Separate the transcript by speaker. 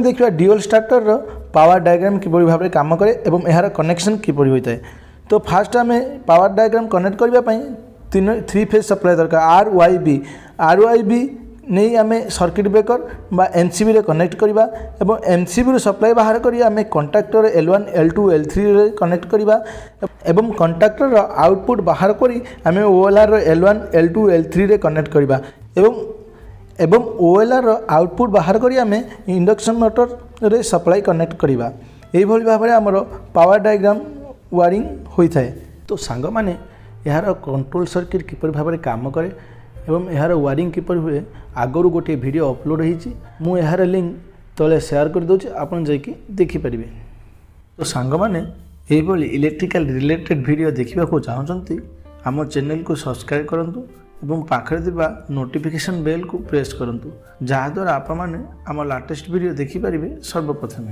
Speaker 1: ଦେଖିବା ଡ୍ୟୁଅଲ୍ ଷ୍ଟାର୍ଟରର power diagram କିଭଳି ଭାବରେ କାମ କରେ ଏବଂ ଏହାର କନେକ୍ସନ୍ କିପରି ହୋଇଥାଏ। ତ ଫାଷ୍ଟ ଆମେ ପାୱାର ଡାଇଗ୍ରାମ କନେକ୍ଟ କରିବା ପାଇଁ ତିନି ଥ୍ରୀ ଫେଜ୍ ସପ୍ଲାଏ ଦରକାର, ଆର୍ ୱାଇ ବି। ଆର୍ ୱାଇ ବି ନେଇ ଆମେ ସର୍କିଟ୍ ବ୍ରେକର୍ ବା ଏମ୍ସିବିରେ କନେକ୍ଟ କରିବା ଏବଂ ଏମ୍ସିବିରୁ ସପ୍ଲାଏ ବାହାର କରି ଆମେ କଣ୍ଟାକ୍ଟର L1, L2, L3ରେ connect କରିବା ଏବଂ କଣ୍ଟାକ୍ଟରର ଆଉଟପୁଟ୍ ବାହାର କରି ଆମେ ଓଏଲ୍ଆର୍ର L1, L2, L3ରେ କନେକ୍ଟ କରିବା ଏବଂ ଓଏଲ୍ଆର୍ର ଆଉଟପୁଟ୍ ବାହାର କରି ଆମେ ଇଣ୍ଡକ୍ସନ୍ ମୋଟରରେ ସପ୍ଲାଏ କନେକ୍ଟ କରିବା। ଏଇଭଳି ଭାବରେ ଆମର ପାୱାର ଡାଇଗ୍ରାମ ୱାରିଂ ହୋଇଥାଏ। ତ ସାଙ୍ଗମାନେ, ଏହାର କଣ୍ଟ୍ରୋଲ ସର୍କିଟ୍ କିପରି ଭାବରେ କାମ କରେ ଏବଂ ଏହାର ୱାରିଂ କିପରି ହୁଏ, ଆଗରୁ ଗୋଟିଏ ଭିଡ଼ିଓ ଅପଲୋଡ଼ ହେଇଛି। ମୁଁ ଏହାର ଲିଙ୍କ୍ ତଳେ ସେୟାର କରିଦେଉଛି, ଆପଣ ଯାଇକି ଦେଖିପାରିବେ। ତ ସାଙ୍ଗମାନେ, ଏଇଭଳି ଇଲେକ୍ଟ୍ରିକାଲ ରିଲେଟେଡ଼୍ ଭିଡ଼ିଓ ଦେଖିବାକୁ ଚାହୁଁଛନ୍ତି, ଆମ ଚ୍ୟାନେଲକୁ ସବସ୍କ୍ରାଇବ୍ କରନ୍ତୁ ଏବଂ ପାଖରେ ଥିବା ନୋଟିଫିକେସନ୍ ବେଲ୍କୁ ପ୍ରେସ୍ କରନ୍ତୁ, ଯାହାଦ୍ୱାରା ଆପଣମାନେ ଆମ ଲାଟେଷ୍ଟ ଭିଡ଼ିଓ ଦେଖିପାରିବେ ସର୍ବପ୍ରଥମେ।